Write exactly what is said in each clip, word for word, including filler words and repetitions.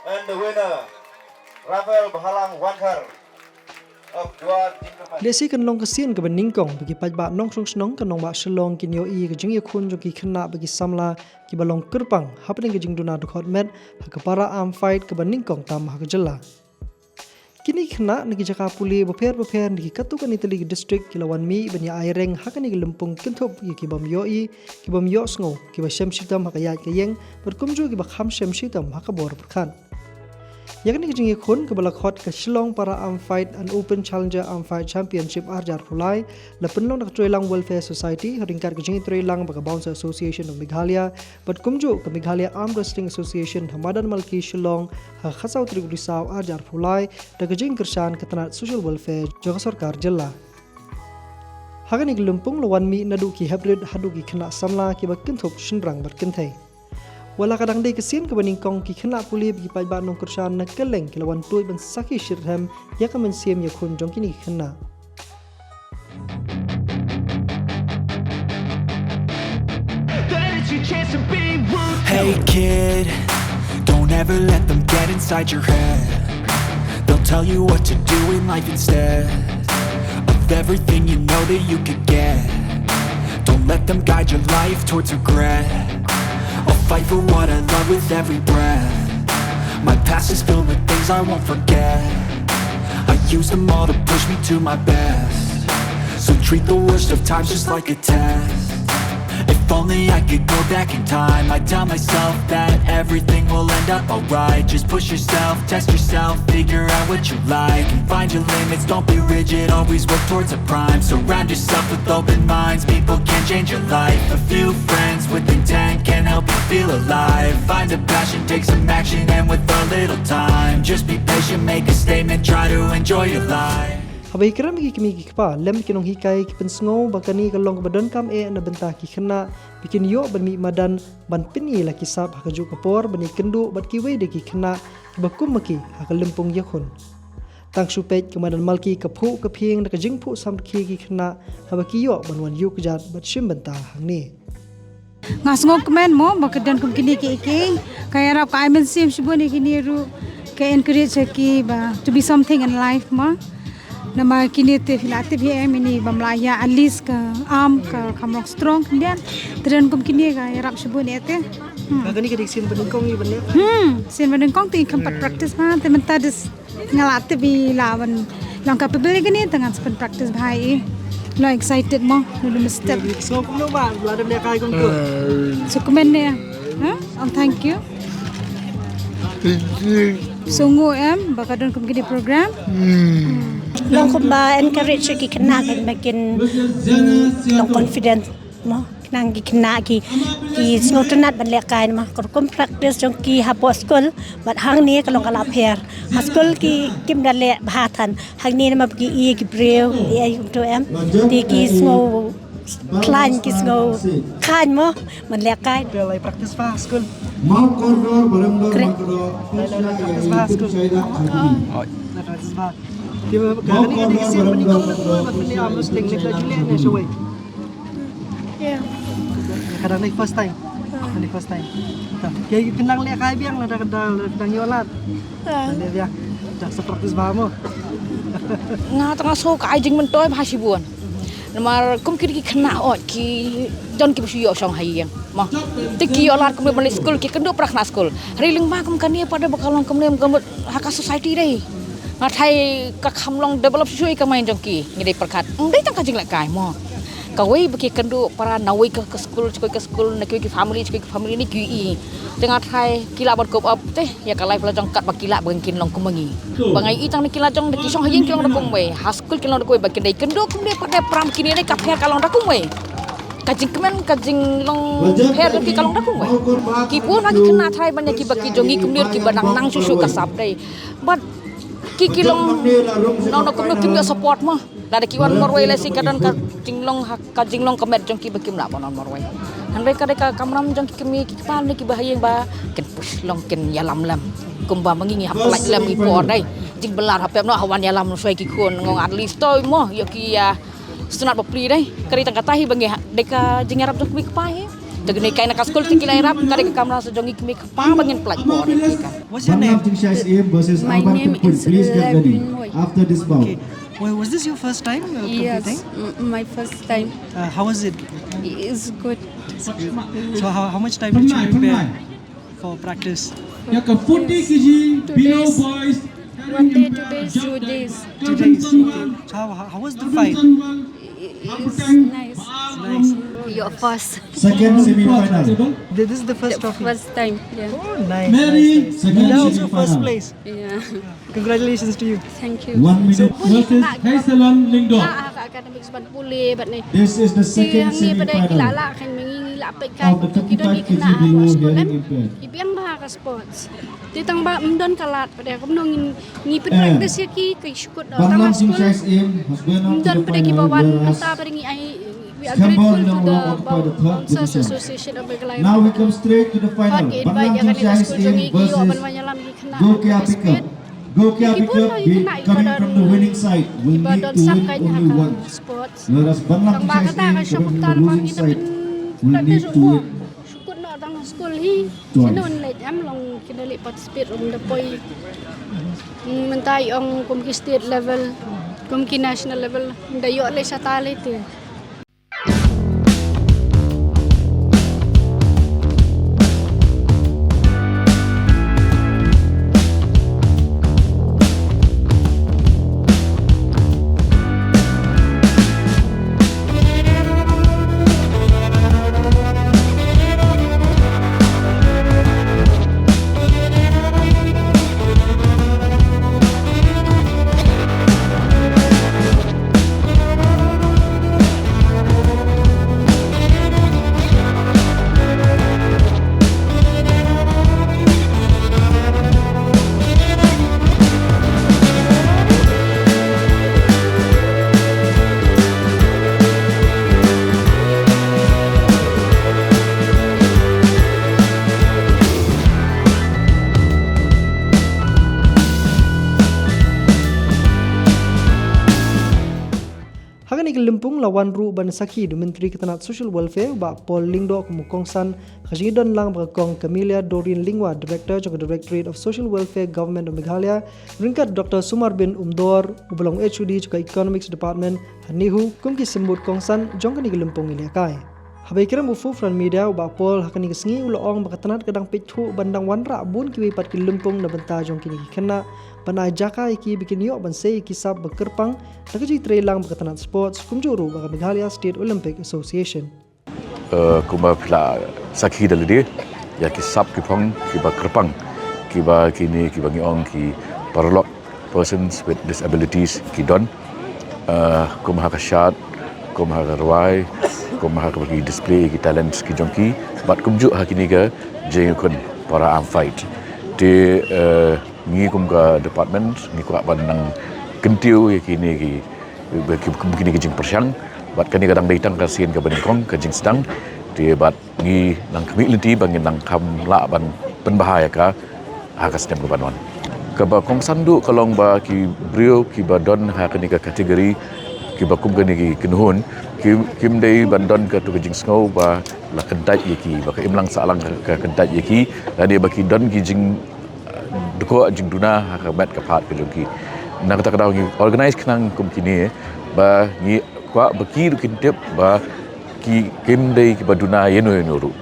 And the winner, Raphael Bhalang Wangkar of Dwar Jingkyrmen. Lehse kan long ka sien kaba nyngkong ba ki paidbah nongshong shnong ka nongbah Shillong kin ïohi ïa ka jingïakhun jong ki khynnah bad ki samla kiba long kyrpang hapdeng ka jingduna dkhot met ha ka para arm fight kaba nyngkong tam ha ka jylla. Kine ki khynnah na ki jaka pule bapher bapher na ki katto katne tylli ki district ki la wan mih ban ïa ai reng ha kane ka lympung kynthup ïa ki bym ïohi, ki bym ïohsngew, kiba shem shitom ha ka ïaid ka ïeng bad kumjuh kiba kham shem shitom ha ka bor pyrkhat. Ïa kane ka jingïakhun kaba la khot ka Shillong Para Arm Fight and Open Challenger Arm Fight Championship ar hajar arphew lai la pynlong da ka Troilang Welfare Society ha ryngkat ka jingïatreilang bad ka Bouncer Association of Meghalaya bad kumjuh ka Meghalaya Arm Wrestling Association ha Madan Malki Shillong ha ka khatsaw tarik u Risaw ar hajar arphew lai da ka jingkyrshan ka tnat Social Welfare jong ka sorkar jylla. Ha kane ka lympung la wan mih naduh ki heprit haduh ki khynnah samla kiba kynthup shynrang bad kynthei. Wat la ka dang dei ka sien kaba nyngkong, ki khynnah pule bad ki paidbah nongkyrshan na kylleng ki la wan tuid ban sakhi shitrhem ïa ka mynsiem ïakhun jong kine ki khynnah. Hey kid, don't ever let them get inside your head. They'll tell you what to do in life instead of everything you know that you could get. Don't let them guide your life towards regret. I'll fight for what I love with every breath. My past is filled with things I won't forget. I use them all to push me to my best. So treat the worst of times just like a test. If only I could go back in time, I'd tell myself that everything will end up alright. Just push yourself, test yourself, figure out what you like, and find your limits. Don't be rigid, always work towards a prime. Surround yourself with open minds, people can change your life. A few friends with intent can help you feel alive. Find a passion, take some action, and with a little time, just be patient, make a statement, try to enjoy your life. Haba ïakren bad ki kmie ki kpa lem ki nonghikai, ki pynsngew ba kane ka long kaba donkam eh na bynta ki khynnah ba kin ïoh ban mih madan ban pyni la ki sap ha kajuh ka por ban ïakynduh bad kiwei de ki khynnah kiba kum ma ki ha ka lympung ïakhun. Tang shu peit ka Madan Malki ka phuh ka phieng da ka jingphuh samrkhie ki khynnah haba ki ïoh ban wan ïuh kjat bad shim bynta hangne. Nga sngewkmen mo ba ka don kum kine kiei kiei, ka ïarap, ka ai mynsiem shibun ïa kine ruh, ka encourage ïa ki ba to be something in life mo. Namar kine te phi la tip hi em, ine bym lah ïa, at least ka arm ka kham long strong khyndiat. Te don kum kine ka ïarap shibun ïa te. Hmm. Kane ka dei sien ba nyngkong ïa ban leh. Hmm, sien ba nyngkong te kham pat practice ha, te mynta dis nga la tip ïa la ban long capable ïa kane, te ngan sa pyn practice bha ïa. Long excited mo, long mesti. So kumno ba la dep lehkai kumto? So kumne. Ha? And thank you. Sngewbha em ba ka don kum kine program. Long kumba encourage ki khynnah ba kin long confident mo. Khnang ki khynnah ki, ki sngewtynnat ban lehkai namar ka rukom practice jong ki hapoh skul bad hangne ka long ka la pher. Ha skul ki kim da leh bha than, hangne namar ba ki ïeit ki briew, ki ïeit kumto em. Te ki sngew khlaiñ, ki sngew khlaiñ mo ban lehkai. Te la practice bha ha skul. Te la practice bha ha skul. La practice bha. Te ka kane ka dei ka sien ba nyngkong ba phi leh arm wrestling, leh la ju leh ne shawei? Ka dang dei first time. Ka dei first time. Te ki nang lehkai biang lada ka dang ïoh lad. Leh biang. Te sa practice bha mo. Nga tang nga sngew ka ai jingmyntoi bha shibun. Namar kum kine ki khynnah ot ki don kiba shu ïoh shong ha ïing mo. Te ki ïoh lad kumne ban leit skul, ki kynduh para khynnah skul. Hynrei lyngba kum kane pat ba ka long kumne, ka mut ha ka society dei. Nga tharai ka kham long develop shuh shuh ïa ka mind jong ki, ngi dei pyrkhat. Ym dei tang ka jinglehkai mo. Kawei ba ki kynduh para nawei ka, ka skul, shkul ka skul, na kiwei ki family, shkul ki family, ne kiwei. Te nga tharai ki lah ban cope up te ïa ka life la jong katba ki lah ba kin long kum ma ngi. Ba nga ïohi tang na ki la jong, da ki shong ha ïing ki long da kumwei, ha skul ki long da kumwei, ba kin dei kynduh kumne pat de pram kine ne ka pher ka long da kumwei. Ka jingkmen, ka jinglong pher jong ki ka long da kumwei. Ki bun ha ki khynnah tharai ban ïa kiba ki jong ngi kumne kiba dang nang shuh shuh ka sap dei. Bad ki ki long nong nong kumno kim ïoh support mo. Lada ki wan marwei lehse ka don ka jinglong ha, ka jinglong ka met jong ki ba kim lah ban wan marwei. Hynrei ka dei ka kamram jong ki kmie ki kpa ne kiba ha ïing ba kin push long, kin ïalam lem. Kumba ma ngi ngi hap pyllait lem i por dei. Jingbylla ha pep noh ha wan ïalam shuwa ki khun, ngong at least toi mo ïoh ki ïa sngewtynnat bapli dei. Ka dei tang kata hi ba ngi ha, dei ka jingïarap jong kmie kpa hi. Te kane kai na ka skul te ki la ïarap, ka dei ka kamra sa jong ngi kmie kpa ba ngin pynlait bor ïa ki ka. What's your name? Banglam Jingshai Syiem versus Alban Kynpwin. Please get ready. After this bout. Okay. Well, was this your first time, uh, competing? Yes, m- my first time. Uh, how was it? It's good. So how, how much time did you prepare for practice? Ïa ka forty K G Beano boys. One day, two days, two days. Two days. Okay. So how, how, how was the fight? It's nice. Nice. You're first. Second semi-final. This is the first trophy. First time, yeah. Oh, nice. Mary, nice, nice. Second semi-final. You are also first place. Yeah. Congratulations to you. Thank you. One minute versus Haisalon Lyngdoh. Academics ban pule bad ni. This is the second semi-final of the thirty-five K G Beano hearing impaired. Ki biang ba ka sports. Te tang ba ym don ka lad pat de kumno ngin ngi pynpractice ïa ki, ki shu kut tang ha skul. Ym don pat de kiba wan mynta pat de ngi ai, we are grateful to the Bawang Sons Association of Meghalaya. Now we come straight to the final. Ki invite ïa kane ka skul jong ngi, ki ïoh ban wan ïalam ki khynnah ban participate. Ki bun ki khynnah kiba don, kiba don sap kane ha ka sports. Tang ba kata ka shong kumta namar ngi na pynpractice ruh mo. Shu kut noh tang ha skul hi. Shu noh leit em long ki da leit participate ruh da poi. Mynta i ong kum ki state level, kum ki national level, da ïoh leit shata lei te. Ha kane ka lympung la wan ruh ban sakhi da u Myntri ka tnat Social Welfare, u Bah Paul Lyngdoh, kum u kongsan ha ka jingdon lang bad ka Kong Camelia Doreen Lyngwa, Director jong ka Directorate of Social Welfare, Government of Meghalaya, ryngkat Doctor Sumarbin Umdor, uba long H O D jong ka Economics Department ha NEHU, kum ki symbud kongsan jong kane ka lympung ïalehkai. Haba ïakren bad u Food Front Media, u Bah Paul ha kane ka sngi u la ong ba ka tnat ka dang peit thuh ban dang wanrah bun kiwei pat ki lympung na bynta jong kine ki khynnah, ban ai jaka ïa ki ba kin ïoh ban sei ïa ki sap ba kyrpang da ka jingtrei lang bad ka tnat sports, kumjuh ruh bad ka Meghalaya State Olympic Association. Eh, kumba phi la sakhi da lade ïa ki sap ki phong kiba kyrpang, kiba kine kiba ngi ong ki paralok, persons with disabilities ki don, eh, kum ha ka shad, kum ha ka rwai, kum ha kaba ki display ki talents ki jong ki, bad kumjuh ha kine ki jingïakhun para arm fight. Te, eh, ngi kum ka department ngi kwah ban nang kyntiew ïa kine ki, ki, ki, kine ki jingpyrshang, bad kane ka dang dei tang ka sien kaba nyngkong ka jingsdang. Te bad ngi nang khmih lynti ba ngin nang kham lah ban pynbha ïa ka ha ka snem kaban wan. Kaba kongsan duh ka long ba ki briew kiba don ha kane ka category, kiba kum kane ki kynhun, ki, kim dei ban don kato ka jingsngew ba la kyntait ïa ki, ba ka imlang sahlang ka kyntait ïa ki, lane ba ki don ki jing dkhot jingduna ha ka met ka phad ka jong ki. Na kata ka daw ngi organize khnang kum kine ba ngi kwah ba ki ruh kin tip ba ki kim dei kiba duna ïano ïano ruh.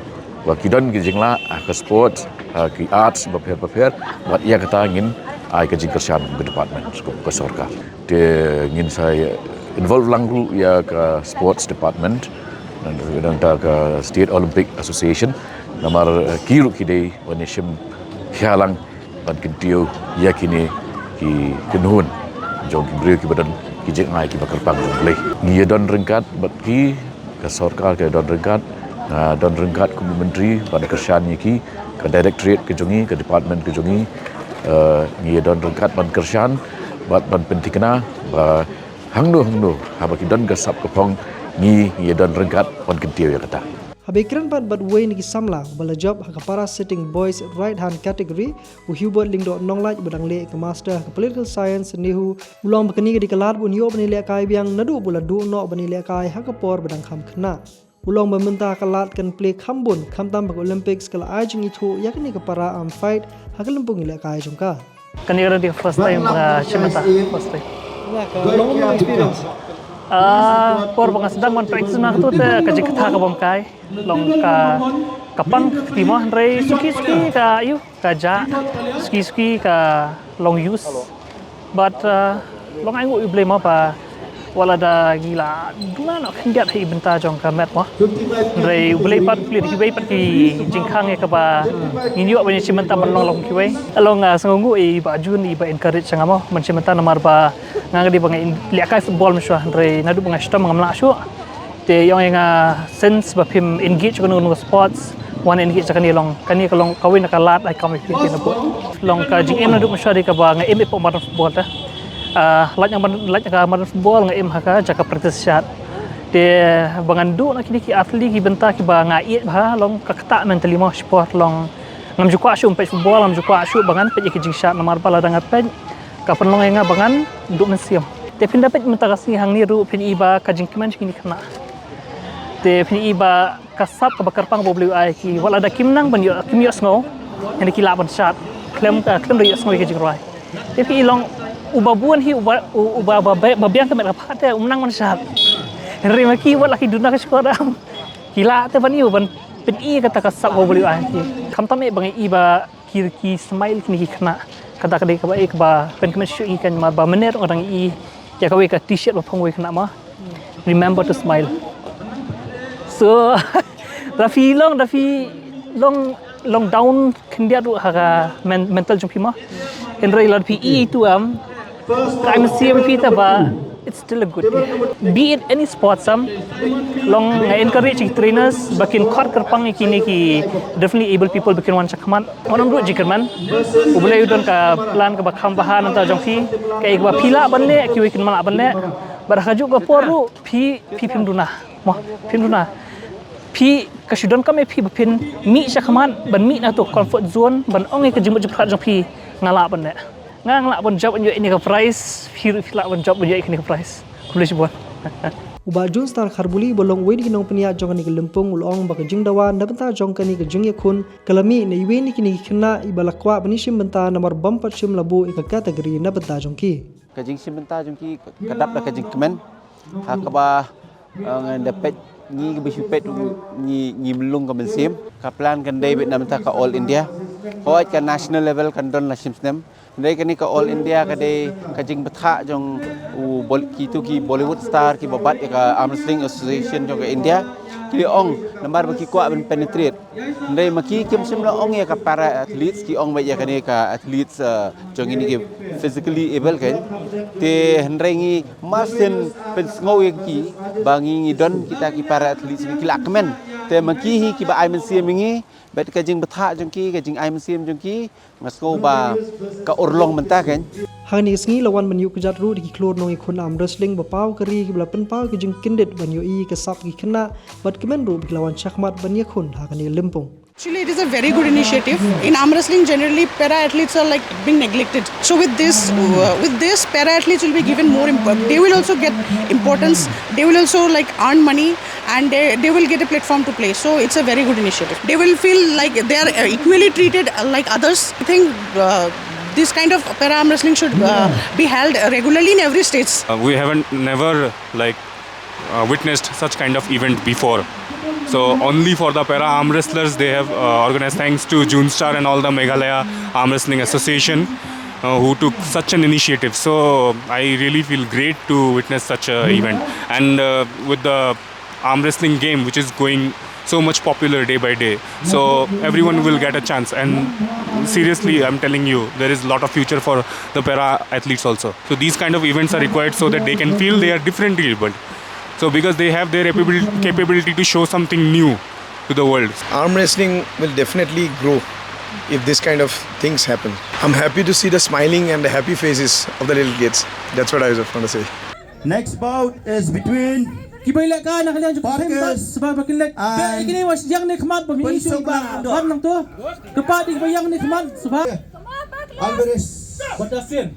Ba ki don ki jinglah ha ka sports, ha ki arts bapher bapher, bad ïa kata ngin ai ka jingkyrshan kum ka department, kum ka sorkar. Te ngin sa involve lang ruh ïa ka sports department, nangta ka State Olympic Association, namar, eh, ki ruh ki dei ban ïashim khia lang ban kyntiew ïa kine ki kynhun jong ki briew kiba don ki jingai kiba kyrpang jong U Blei. Ngi ïa don ryngkat bad ki, ka sorkar ka ïa don ryngkat, ah, don ryngkat kum u myntri ban kyrshan ïa ki, ka directorate ka jong ngi, ka department ka jong ngi, eh, ngi ïa don ryngkat ban kyrshan bad ban pynthikna ba hangno hangno haba ki don ka sap ka phong, ngi, ngi ïa don ryngkat ban kyntiew ïa kata. Haba ïakren pat bad uwei na ki samla uba la jop ha ka para sitting boys right hand category, u Hubert Lyngdoh Nonglait uba dang leh ka master ha ka political science NEHU, u la ong ba kane ka dei ka lad ba un ïoh ban ïalehkai biang naduh ba u la duh noh ban ïalehkai ha ka por ba dang kham khynnah. U la ong ba mynta ka lad kan plie kham bun, khamtam ba ka Olympics ka la ai jingithuh ïa kane ka para arm fight ha ka lympung ïalehkai jong ka. Kane ka dei ka first time ba nga shim mynta, first time. Nga ka long long experience. Ah, por ba nga sdang ban practice na katu te ka jingkata ka bym kai. Long ka ka pang ka kti mo, hynrei suki suki ka ïoh ka jah, suki suki ka long use. But uh, long ai nguh ïa U Blei mo ba wat la da ngi la duna noh khyndiat ha i bynta jong ka met mo. Hynrei U Blei pat u plie da kiwei pat ki jingkhang ïa kaba ngin ïoh ban ïa shim bynta ban long long kiwei. Long uh, sngewnguh ïa i Bah Jun, i ba encourage ïa nga mo ban shim bynta, namar ba nga nga dei ba nga in lehkai football mynshuwa, hynrei naduh ba nga shitom ngam lah shuh. Te ïong ïa nga, since ba phim engage kano kano sports, wan engage kane long, kane ka long kawei na ka lad ai kam ïa phi te na bud. Long ka jingim naduh mynshuwa dei kaba nga im ïa pok modern football te. Ah, lait nga ban, lait ka modern football nga im ha ka jaka practice shad. Te ba ngan duh na kine ki athlete ki bynta kiba nga ïeit bha, long ka ktah mentally mo, shipor long ngam ju kwah shuh peit football, ngam ju kwah shuh ba ngan peit ïa ki jingshad, namar ba lada nga peit ka pynlong ïa nga ba ngan duh mynsiem. Te phin da peit mynta ka sngi hangne ruh phin i ba ka jingkmen jong kine ki khynnah. Te phin i ba ka sap kaba kyrpang ba U Blei u ai ki, wat lada kim nang ban ïoh, kim ïohsngew, hynrei ki lah ban shad khlem, eh, khlem da ïohsngew ïa ka jingrwai. Te phin i long uba bun hi, uba, u- uba ba, ba, ba biang ka met ka phad te um nang ban shad. Hynrei ma ki wat la ki duna ka shkor dam, ki lah te ban ïoh ban pyn-i kata ka sap ba U Blei u ai ki. Khamtam eh ba ngi i ba ki, ki smile kine ki khynnah. Kata ka dei kaba eh kaba pynkmen shuh ïa ngi, namar ba mynne ruh nga dang i ïa kawei ka t-shirt ba phong wei khynnah ma, "Remember to smile." So da phi long, da phi long, long down khyndiat ruh ha ka men- mental jong phi ma. Hynrei lada phi i tu am, ka ai mynsiem phi ta ba it's still a good day. Be it any sports am, long nga encourage ki trainers ba kin khot kyrpang ïa kine ki differently able people ba kin wan shakhmat. Wan ym ruh jingkyrmen. U Blei u don ka plan kaba kham bha na ka bynta jong phi. Kaei kaba phi lah ban leh, kiwei kin ym lah ban leh. Bad ha kajuh ka por ruh phi, phi phim duna. Mo, phim duna. Phi, ka shu donkam ïa phi ba phin mih shakhmat, ban mih na tu comfort zone, ban ong ïa ka jingmut jingpyrkhat jong phi, nga lah ban leh. Nga lah ban jop ban ïoh ïa kane ka prize, phi ruh phi lah ban jop ban ïoh ïa kane ka prize. Khublei shibun. U Bah Jun Star Kharbuli uba long uwei na ki nongpynïaid jong kane ka lympung u la ong ba ka jingdawa na bynta jong kane ka jingïakhun ka la mih na iwei na kine ki khynnah iba la kwah ban ïashim bynta namar bym pat shym la buh ïa ka category na bynta jong ki. Ka jingshim bynta jong ki ka, ka dap da ka jingkmen. Ha kaba, eh, ngan da peit, ngi kiba shu peit ngi, ngi mlung ka mynsiem. Ka plan kan dei beit na bynta ka All India. Hooid ka national level kan don la shim snem. Hynrei kane ka All India ka dei ka jingbthah jong u bol- kitu ki Bollywood star kiba bat ïa ka Arm Wrestling Association jong ka India. Ki ong namar ba ki kwah ban penetrate. Hynrei ma ki kim shym la ong ïa ka para athletes, ki ong ba ïa kane ka athletes, eh, jong kine ki physically able kan. Te hynrei ngi marsien pynsngew ïa ki ba ngi, ngi don kita ki para athletes, ki la kmen. Te ma ki hi kiba ai mynsiem ïa ngi, bad ka jingbthah jong ki, ka jingai mynsiem jong ki, nga sngew ba ka urlong mynta kan. Ha kane ka sngi la wan ban ïuh kjat ruh da ki khlur nongïakhun arm wrestling ba paw ka ri kiba la pynpaw ka jingkyndit ban ïohi ka sap ki khynnah bad kmen ruh ba ki la wan shakhmat ban ïakhun ha kane ka lympung. Actually, it is a very good initiative. In arm wrestling, generally, para athletes are like being neglected. So with this, uh, with this, para athletes will be given more. Imp- they will also get importance. They will also like earn money, and they, they will get a platform to play. So it's a very good initiative. They will feel like they are uh, equally treated uh, like others. I think uh, this kind of para arm wrestling should uh, be held regularly in every state. Uh, we haven't never like uh, witnessed such kind of event before. So only for the para arm wrestlers they have uh, organized. Thanks to June Star and all the Meghalaya Arm Wrestling Association uh, who took such an initiative. So I really feel great to witness such a event. And uh, with the arm wrestling game which is going so much popular day by day, so everyone will get a chance, and seriously I'm telling you there is a lot of future for the para athletes also. So these kind of events are required so that they can feel they are differently able. So because they have their abil- capability to show something new to the world. Arm wrestling will definitely grow if this kind of things happen. I'm happy to see the smiling and the happy faces of the little kids. That's what I just want to say. Next bout is between Ki bai leh ka na ka liang jong ka Parkes sba ba kin leh. Ba kine wa yang ne khmat ba mi ni shu ba. Ban nang to. Ka pa di ba yang ne khmat sba. Alvarez. What does it?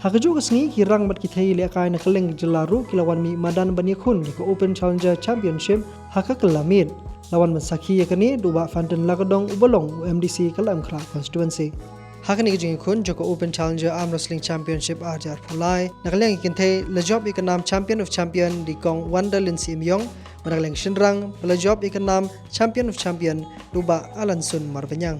Ha kajuh ka sngi ki rang bad ki thei lehkai na kylleng ka jylla ruh ki la wan mih madan ban ïakhun ïa ka Open Challenger Championship ha ka kylla miet. La wan ban sakhi ïa kane da u Bah Fantin Lakadong uba long u M D C ka Laitumkhrah constituency. Ha kane ka jingïakhun jong ka Open Challenger Arm Wrestling Championship ar hajar arphew lai, na ka liang ki kynthei la jop ïa ka nam Champion of Champion da i Kong Wonder Lindsay Imyong, bad na ka liang shynrang ba la jop ïa ka nam Champion of Champion da u Bah Alansun Marbaniang.